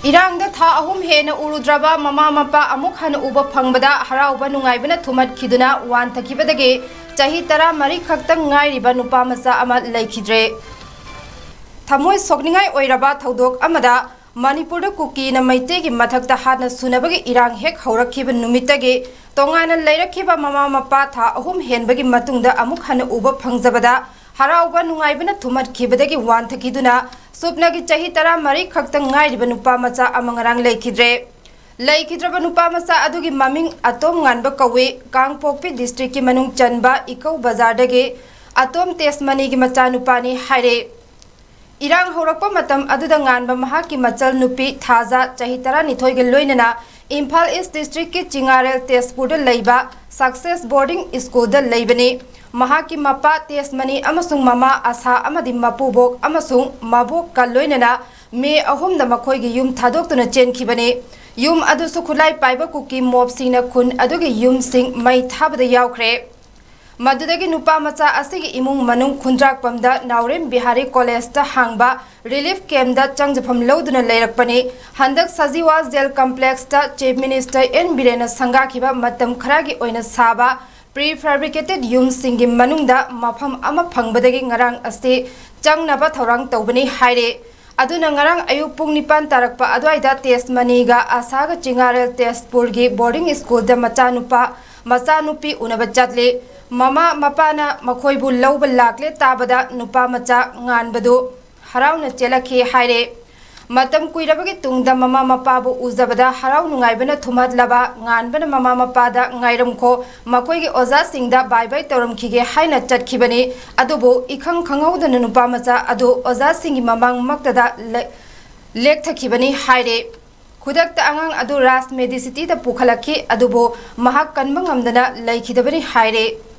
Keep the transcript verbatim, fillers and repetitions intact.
ꯏꯔꯥꯡꯗ ꯊꯥ ꯑꯍꯨꯝ ꯍꯦꯟꯅ ꯎꯔꯨꯗ꯭ꯔꯕ ꯃꯃꯥ ꯃꯄꯥ ꯑꯃꯨꯛ ꯍꯟꯅ ꯎꯕ ꯐꯪꯕꯗ ꯍꯔꯥꯎꯕ ꯅꯨꯡꯉꯥꯏꯕꯅ ꯊꯨꯝꯍꯠꯈꯤꯗꯨꯅ ꯋꯥꯟꯊꯈꯤꯕꯗꯒꯤ ꯆꯍꯤ ꯇꯔꯥꯃꯔꯤ ꯈꯛꯇ ꯉꯥꯏꯔꯤꯕ ꯅꯨꯄꯥ ꯃꯆꯥ ꯑꯃ ꯂꯩꯈꯤꯗ꯭ꯔꯦ꯫ ꯊꯃꯣꯏ ꯁꯣꯛꯅꯤꯡꯉꯥꯏ ꯑꯣꯏꯔꯕ ꯊꯧꯗꯣꯛ ꯑꯃꯗ ꯃꯅꯤꯄꯨꯔꯗ ꯀꯨꯀꯤꯅ ꯃꯩꯇꯩꯒꯤ ꯃꯊꯛꯇ ꯍꯥꯠꯅ ꯁꯨꯅꯕꯒꯤ ꯏꯔꯥꯡ ꯍꯦꯛ ꯍꯧꯔꯛꯈꯤꯕ ꯅꯨꯃꯤꯠꯇꯒꯤ ꯇꯣꯉꯥꯟꯅ ꯂꯩꯔꯛꯈꯤꯕ ꯃꯃꯥ ꯃꯄꯥ ꯊꯥ ꯑꯍꯨꯝ ꯍꯦꯟꯕꯒꯤ ꯃꯇꯨꯡꯗ ꯑꯃꯨꯛ ꯍꯟꯅ ꯎꯕ ꯐꯪꯖꯕꯗ ꯍꯔꯥꯎꯕ ꯅꯨꯡꯉꯥꯏꯕꯅ ꯊꯨꯝꯍꯠꯈꯤꯕꯗꯒꯤ ꯋꯥꯟꯊꯈꯤꯗꯨꯅ ꯁꯨꯞꯅꯒꯤ ꯆꯍꯤ ꯇꯔꯥꯃꯔꯤ ꯈꯛꯇ ꯉꯥꯏꯔꯤꯕ ꯅꯨꯄꯥ ꯃꯆꯥ ꯑꯃ ꯉꯔꯥꯡ ꯂꯩꯈꯤꯗ꯭ꯔꯦ꯫ ꯂꯩꯈꯤꯗ꯭ꯔꯕ ꯅꯨꯄꯥ ꯃꯆꯥ ꯑꯗꯨꯒꯤ ꯃꯃꯤꯡ ꯑꯇꯣꯝ ꯉꯥꯟꯕ ꯀꯧꯏ꯫ ꯀꯥꯡꯄꯣꯛꯄꯤ ꯗꯤꯁꯇ꯭ꯔꯤꯛꯀꯤ ꯃꯅꯨꯡ ꯆꯟꯕ ꯏꯀꯧ ꯕꯖꯥꯔꯗꯒꯤ ꯑꯇꯣꯝ ꯇꯦꯖꯃꯅꯤꯒꯤ ꯃꯆꯥꯅꯨꯄꯥꯅꯤ ꯍꯥꯏꯔꯦ꯫ ꯏꯔꯥꯡ ꯍꯧꯔꯛꯄ ꯃꯇꯝ ꯑꯗꯨꯗ ꯉꯥꯟꯕ ꯃꯍꯥꯛꯀꯤ ꯃꯆꯜ ꯅꯨꯄꯤ ꯊꯥꯖ, ꯆꯍꯤ ꯇꯔꯥꯅꯤꯊꯣꯏꯒ ꯂꯣꯏꯅꯅ ꯏꯝꯐꯥꯜ ꯏꯁ ꯗꯤꯁꯇ꯭ꯔꯤꯛꯀꯤ ꯆꯤꯉꯥꯔꯦꯜ ꯇꯦꯖꯄꯨꯔꯗ ꯂꯩꯕ ꯁꯛꯁꯦꯁ ꯕꯣꯔꯗꯤꯡ ꯁ꯭ꯀꯨꯜꯗ ꯂꯩꯕꯅꯤ꯫ ꯃꯍꯥꯛꯀꯤ ꯃꯄꯥ ꯇꯦꯖꯃꯅꯤ ꯑꯃꯁꯨꯡ ꯃꯃꯥ ꯑꯁꯥ ꯑꯃꯗꯤ ꯃꯄꯨꯕꯣꯛ ꯑꯃꯁꯨꯡ ꯃꯕꯣꯛꯀ ꯂꯣꯏꯅꯅ ꯃꯦ ꯑꯍꯨꯝꯗ ꯃꯈꯣꯏꯒꯤ ꯌꯨꯝ ꯊꯥꯗꯣꯛꯇꯨꯅ ꯆꯦꯟꯈꯤꯕꯅꯤ꯫ ꯌꯨꯝ ꯑꯗꯨꯁꯨ ꯈꯨꯠꯂꯥꯏ ꯄꯥꯏꯕ ꯀꯨꯀꯤ ꯃꯣꯞꯁꯤꯡꯅ ꯈꯨꯟ ꯑꯗꯨꯒꯤ ꯌꯨꯝꯁꯤꯡ ꯃꯩ ꯊꯥꯕꯗ ꯌꯥꯎꯈ꯭ꯔꯦ꯫ ꯃꯗꯨꯗꯒꯤ ꯅꯨꯄꯥ ꯃꯆꯥ ꯑꯁꯤꯒꯤ ꯏꯃꯨꯡ ꯃꯅꯨꯡ ꯈꯨꯟꯗ꯭ꯔꯥꯛꯄꯝꯗ ꯅꯥꯎꯔꯦꯝ ꯕꯤꯍꯥꯔꯤ ꯀꯣꯂꯦꯖꯇ ꯍꯥꯡꯕ ꯔꯤꯂꯤꯐ ꯀꯦꯝꯞꯇ ꯆꯪꯖꯐꯝ ꯂꯧꯗꯨꯅ ꯂꯩꯔꯛꯄꯅꯤ꯫ ꯍꯟꯗꯛ ꯁꯖꯤꯋꯥ ꯖꯦꯜ ꯀꯝꯄ꯭ꯂꯦꯛꯁꯇ ꯆꯤꯐ ꯃꯤꯅꯤꯁꯇꯔ ꯑꯦꯟ ꯕꯤꯔꯦꯟꯅ ꯁꯪꯒꯥꯈꯤꯕ ꯃꯇꯝ ꯈꯔꯒꯤ ꯑꯣꯏꯅ ꯁꯥꯕ ꯄ꯭ꯔꯤ ꯐꯦꯕ꯭ꯔꯤꯀꯦꯇꯦꯠ ꯌꯨꯝꯁꯤꯡꯒꯤ ꯃꯅꯨꯡꯗ ꯃꯐꯝ ꯑꯃ ꯐꯪꯕꯗꯒꯤ ꯉꯔꯥꯡ ꯑꯁꯤ ꯆꯪꯅꯕ ꯊꯧꯔꯥꯡ ꯇꯧꯕꯅꯤ ꯍꯥꯏꯔꯦ꯫ ꯑꯗꯨꯅ ꯉꯔꯥꯡ ꯑꯌꯨꯛ ꯄꯨꯡ ꯅꯤꯄꯥꯟ ꯇꯥꯔꯛꯄ ꯑꯗꯨꯋꯥꯏꯗ ꯇꯦꯖꯃꯅꯤꯒ ꯑꯁꯥꯒ ꯆꯤꯉꯥꯔꯦꯜ ꯇꯦꯖꯄꯨꯔꯒꯤ ꯕꯣꯔꯗꯤꯡ ꯁ꯭ꯀꯨꯜꯗ ꯃꯆꯥꯅꯨꯄꯥ, ꯃꯆꯥꯅꯨꯄꯤ ꯎꯅꯕ ꯆꯠꯂꯤ꯫ ꯃꯃꯥ ꯃꯄꯥꯅ ꯃꯈꯣꯏꯕꯨ ꯂꯧꯕ ꯂꯥꯛꯂꯦ ꯇꯥꯕꯗ ꯅꯨꯄꯥ ꯃꯆꯥ ꯉꯥꯟꯕꯗꯨ ꯍꯔꯥꯎꯅ ꯆꯦꯜꯂꯛꯈꯤ ꯍꯥꯏꯔꯦ꯫ ꯃꯇꯝ ꯀꯨꯏꯔꯕꯒꯤ ꯇꯨꯡꯗ ꯃꯃꯥ ꯃꯄꯥꯕꯨ ꯎꯖꯕꯗ ꯍꯔꯥꯎ ꯅꯨꯡꯉꯥꯏꯕꯅ ꯊꯨꯝꯍꯠꯂꯕ ꯉꯥꯟꯕꯅ ꯃꯃꯥ ꯃꯄꯥꯗ "ꯉꯥꯏꯔꯝꯈꯣ, ꯃꯈꯣꯏꯒꯤ ꯑꯣꯖꯥꯁꯤꯡꯗ ꯕꯥꯏ ꯕꯥꯏ ꯇꯧꯔꯝꯈꯤꯒꯦ" ꯍꯥꯏꯅ ꯆꯠꯈꯤꯕꯅꯤ꯫ ꯑꯗꯨꯕꯨ ꯏꯈꯪ ꯈꯪꯍꯧꯗꯅ ꯅꯨꯄꯥ ꯃꯆꯥ ꯑꯗꯨ ꯑꯣꯖꯥꯁꯤꯡꯒꯤ ꯃꯃꯥꯡꯃꯛꯇꯗ ꯂꯦ-, ꯂꯦꯛꯊꯈꯤꯕꯅꯤ ꯍꯥꯏꯔꯦ꯫ ꯈꯨꯗꯛꯇ ꯑꯉꯥꯡ ꯑꯗꯨ ꯔꯥꯖ ꯃꯦꯗꯤꯁꯤꯇꯤꯗ ꯄꯨꯈꯠꯂꯛꯈꯤ, ꯑꯗꯨꯕꯨ ꯃꯍꯥꯛ ꯀꯟꯕ ꯉꯝꯗꯅ ꯂꯩꯈꯤꯗꯕꯅꯤ ꯍꯥꯏꯔꯦ꯫